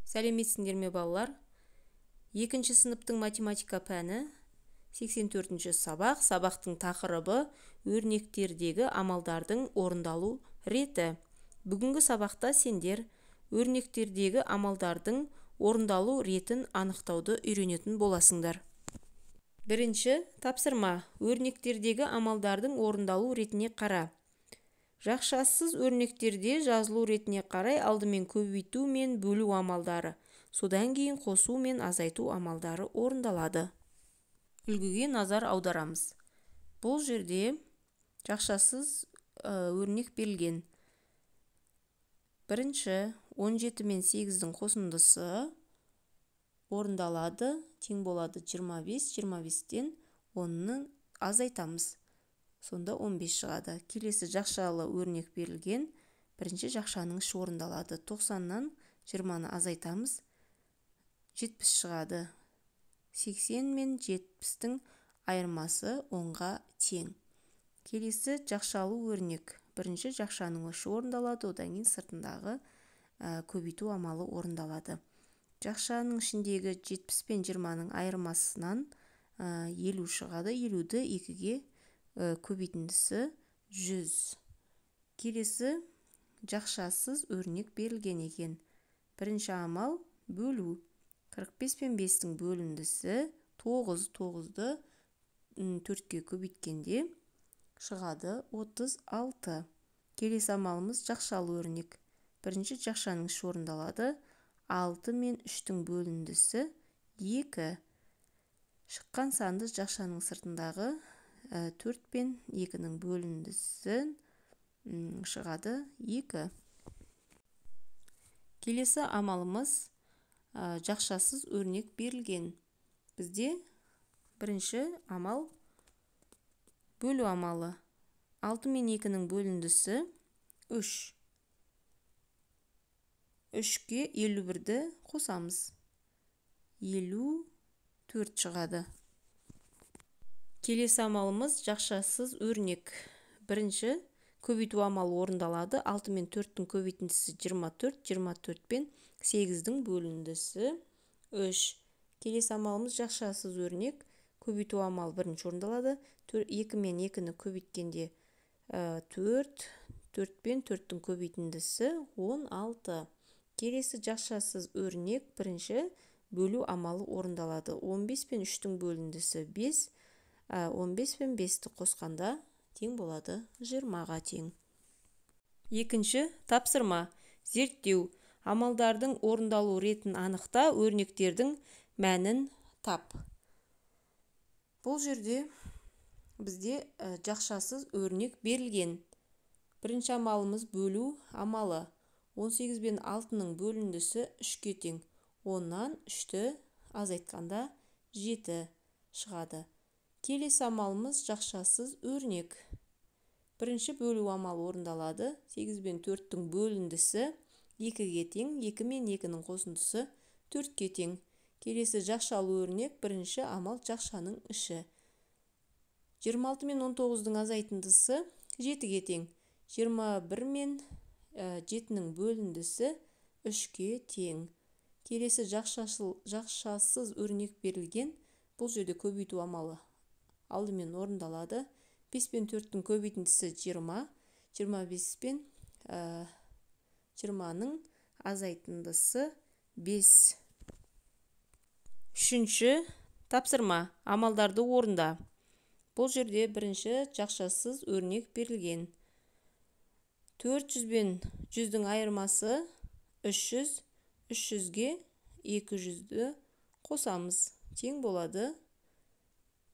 Сәлеметсіңдер ме, балалар? Екінші сыныптың математика пәні, 84-ші сабақ. Сабақтың тақырыбы: өрнектердегі амалдардың орындалу реті. Бүгінгі сабақта сендер өрнектердегі амалдардың орындалу ретін анықтауды үйренетін боласыңдар. Бірінші тапсырма: өрнектердегі амалдардың орындалу ретіне қара. Жақшасыз өрнектерде жазылу ретіне қарай алдымен көбейту мен бөлу амалдары, содан кейін қосу мен азайту амалдары орындалады. Үлгіге назар аударамыз. Бұл жерде жақшасыз өрнек берілген. Бірінші 17 мен 8-дің қосындысы орындалады, тең болады 25, 25-тен 10-ны азайтамыз. Сонда 15 шығады. Келесі жақшалы өрнек берілген. Бірінші жақшаның іші орындалады. 90-нан 20-ны азайтамыз. 70 шығады. 80 мен 70-тің айырмасы 10-ға тең. Келесі жақшалы өрнек. Бірінші жақшаның іші орындалады, одан кейін сыртындағы көбейту амалы орындалады. Жақшаның ішіндегі 70 пен 20-ның айырмасынан 50 шығады. 50-ді 2-ге көбейтіндісі 100. Келесі жақшасыз өрнек берілген екен. Бірінші амал бөлу. 45 пен 5-тің бөліндісі 9. 9-ды 4-ке көбейткенде шығады 36. Келесі амалымыз жақшалы өрнек. Бірінші жақшаның іші орындалады. 6 мен 3-тің бөліндісі 2. Шыққан санды жақшаның сыртындағы 4 пен 2-нің бөліндісі шығады 2. Келесі амалымыз жақшасыз өрнек берілген. Бізде бірінші амал бөлу амалы. 6 мен 2-нің бөліндісі 3. 3-ке 51-ді қосамыз. 54 шығады. Келесі амалымыз жақшасыз өрнек. Бірінші көбейту амалы орындалады. 6 мен 4-тің көбейтіндісі 24, 24 пен 8-дің бөліндісі 3. Келесі амалымыз жақшасыз өрнек. Көбейту амалы бірінші орындалады. 2 мен 2-ні көбейткенде 4, 4 пен 4-тің көбейтіндісі 16. Келесі жақшасыз өрнек, бірінші бөлу амалы орындалады. 15 пен 3-тің бөліндісі 5, 15 пен 5-ті қосқанда тең болады 20-ға тең. Екінші тапсырма: зерттеу. Амалдардың орындалу ретін анықта, өрнектердің мәнін тап. Бұл жерде бізде жақшасыз өрнек берілген. Бірінші амалымыз бөлу амалы. 18 бен 6-ның бөліндісі 3-ке тең. 10-нан 3-ті азайтқанда 7 шығады. Келесі амалымыз жақшасыз өрнек. Бірінші бөлу амалы орындалады. 8 бен 4-тің бөліндісі 2-ге тең, 2 мен 2-нің қосындысы 4-ке тең. Келесі жақшалы өрнек, бірінші амал жақшаның іші. 26 мен 19-дың азайтындысы 7-ге тең. 21 мен 7-нің бөліндісі 3-ке тең. Келесі жақшасыз өрнек берілген. Бұл жерде көбейту амалы алдымен орындалады. 5 пен 4-тің көбейтіндісі 20, 25 пен 20-ның азайтындысы 5. Үшінші тапсырма: амалдарды орында. Бұл жерде бірінші жақшасыз өрнек берілген. 400 бен 100-дің айырмасы 300, 300-ге 200-ді қосамыз. Тең болады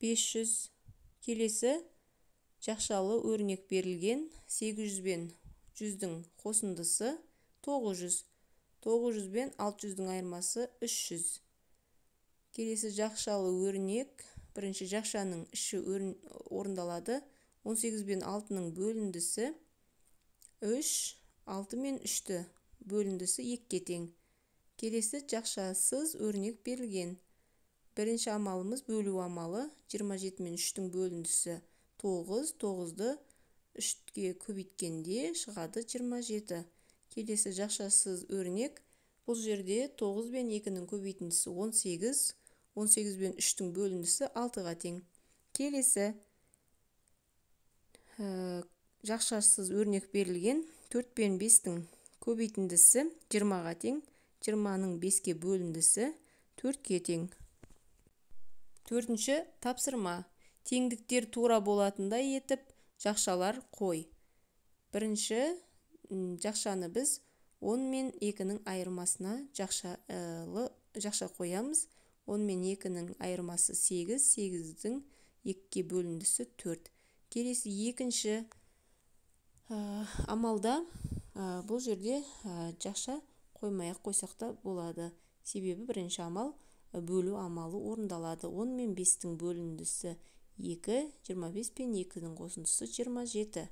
500. Келесі жақшалы өрнек берілген. 800 бен 100-дің қосындысы 900. 900 бен 600-дің айырмасы 300. Келесі жақшалы өрнек, бірінші жақшаның іші орындалады. 18 бен 6-ның бөліндісі 3, 6 мен 3-ті бөліндісі 2-ге тең. Келесі жақшасыз өрнек берілген. Бірінші амалымыз бөлу амалы. 27 мен 3-тің бөліндісі 9, 9-ды 3-ке көбейткенде шығады 27. Келесі жақшасыз өрнек, Бұл жерде 9 бен 2-нің көбейтіндісі 18, 18 бен 3-тің бөліндісі 6-ға тең. Келесі жақшасыз өрнек берілген. 4 пен 5-тің көбейтіндісі 20-ға тең, 20-ның 5-ке бөліндісі 4-ке тең. Төртінші тапсырма. Теңдіктер тура болатындай етіп жақшалар қой. Бірінші жақшаны біз 10 мен 2-нің айырмасына жақша қоямыз. 10 мен 2-нің айырмасы 8, 8-дің 2-ке бөліндісі 4. Келесі екінші амалда бұл жерде жақша қоймай-ақ қойсақ та болады. Себебі бірінші амал бөлу амалы орындалады. 10 мен 5-тің бөліндісі 2, 25 пен 2-нің қосындысы 27.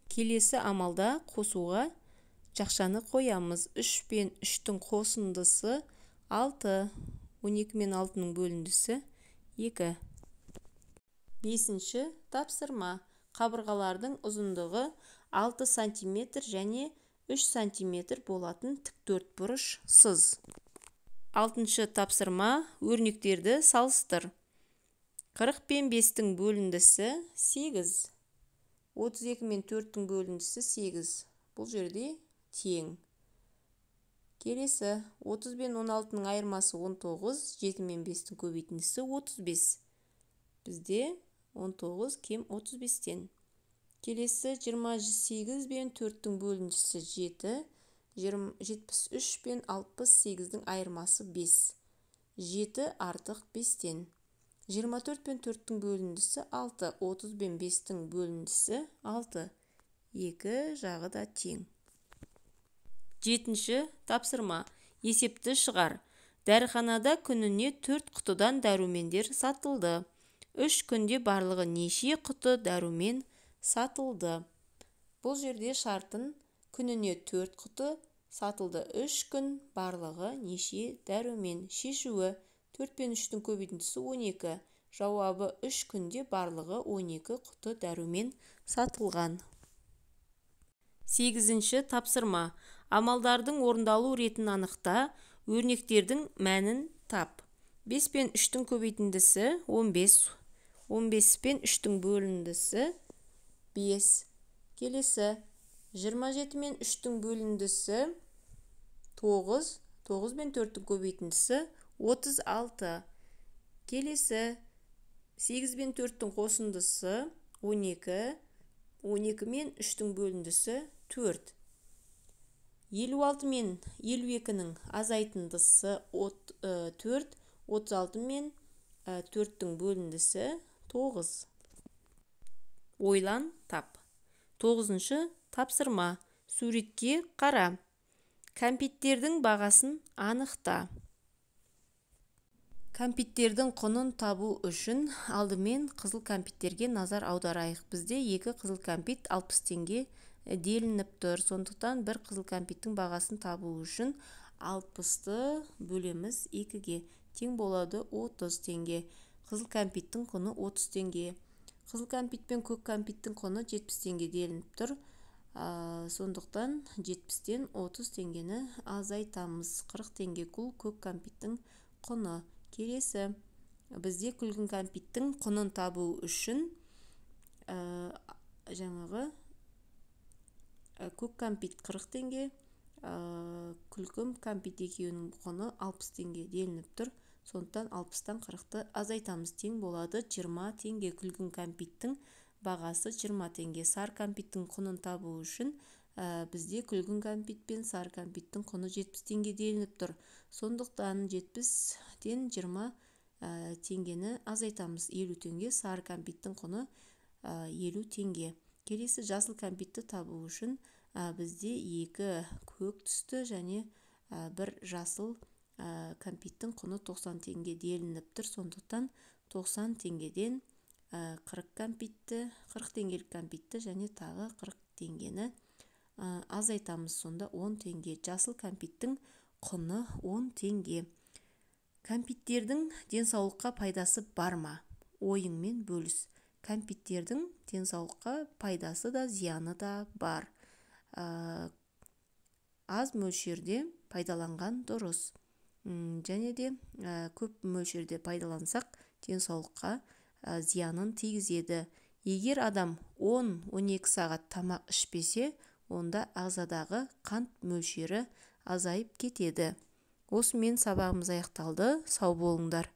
Келесі амалда қосуға жақшаны қоямыз. 3 пен 3-тің қосындысы 6, 12 мен 6-ның бөліндісі 2. Бесінші тапсырма. Қабырғалардың ұзындығы 6 сантиметр және 3 сантиметр болатын тіктөрт бұрыш сыз. Алтыншы тапсырма. Өрнектерді салыстыр. 40 пен 5-тің бөліндісі 8. 32 мен 4-тің бөліндісі 8. Бұл жерде тең. Келесі 30 пен 16-ның айырмасы 19, 7 мен 5-тің көбейтіндісі 35. Бізде 19 кем 35-тен. Келесі 28 пен 4-тің бөліндісі 7, 73 пен 68-дің айырмасы 5. 7 артық 5-тен. 24 пен 4-тің бөліндісі 6, 30 пен 5-тің бөліндісі 6. Екі жағы да тең. Жетінші тапсырма. Есепті шығар. Дәріханада күніне 4 құтыдан дәрумендер сатылды. 3 күнде барлығы неше құты дәрумен сатылды? Бұл жерде шартын күніне 4 құты сатылды. 3 күн барлығы неше дәрумен? Шешуі 4 пен 3-тің көбейтіндісі 12. Жауабы 3 күнде барлығы 12 құты дәрумен сатылған. Сегізінші тапсырма. Амалдардың орындалу ретін анықта, өрнектердің мәнін тап. 5 пен 3-тің көбейтіндісі 15, 15 пен 3-тің бөліндісі 5. Келесі 27 мен 3-тің бөліндісі 9, 9 пен 4-тің көбейтіндісі 36. Келесі 8 пен 4-тің қосындысы 12, 12 мен 3-тің бөліндісі 4. 56 мен 52-нің азайтындысы 4, 36 мен 4-тің бөліндісі 9. Ойлан, тап. 9-шы тапсырма. Суретке қара. Кәмпиттердің бағасын анықта. Кәмпиттердің құнын табу үшін алдымен қызыл кәмпиттерге назар аударайық. Бізде 2 қызыл кәмпит 60 теңге делініп тұр. Сондықтан бір қызыл кәмпиттің бағасын табу үшін 60-ты бөлеміз 2-ге. Тең болады 30 теңге. Қызыл кәмпиттің құны 30 теңге. Қызыл кәмпит пен көк кәмпиттің құны 70 теңге делініп тұр. Сондықтан 70-тен 30 теңгені азайтамыз. 40 теңге көк кәмпиттің құны. Келесі бізде күлгін кәмпиттің құнын табу үшін жаңағы көк кәмпит 40 теңге, күлгін кәмпит екеуінің құны 60 теңге делініп тұр. Сондықтан 60-тан 40-ты азайтамыз. Тең болады 20 теңге. Күлгін кәмпиттің бағасы 20 теңге. Сары кәмпиттің құнын табу үшін бізде күлгін кәмпит пен сары кәмпиттің құны 70 теңге делініп тұр. Сондықтан 70-тен 20 теңгені азайтамыз. 50 теңге. Сары кәмпиттің құны 50 теңге. Келесі жасыл кәмпитті табу үшін бізде 2 көк түсті және 1 жасыл кәмпиттің құны 90 теңге делініп тұр. Сондықтан 90 теңгеден 40 кәмпитті, 40 теңгелік кәмпитті және тағы 40 теңгені азайтамыз. Сонда 10 теңге. Жасыл кәмпиттің құны 10 теңге. Кәмпиттердің денсаулыққа пайдасы бар ма? Ойыңмен бөліс. Кәмпиттердің денсаулыққа пайдасы да, зияны да бар. Аз мөлшерде пайдаланған дұрыс. Және де көп мөлшерде пайдалансақ, денсаулыққа зиянын тигізеді. Егер адам 10-12 сағат тамақ ішпесе, онда ағзадағы қант мөлшері азайып кетеді. Осымен сабағымыз аяқталды. Сау болыңдар.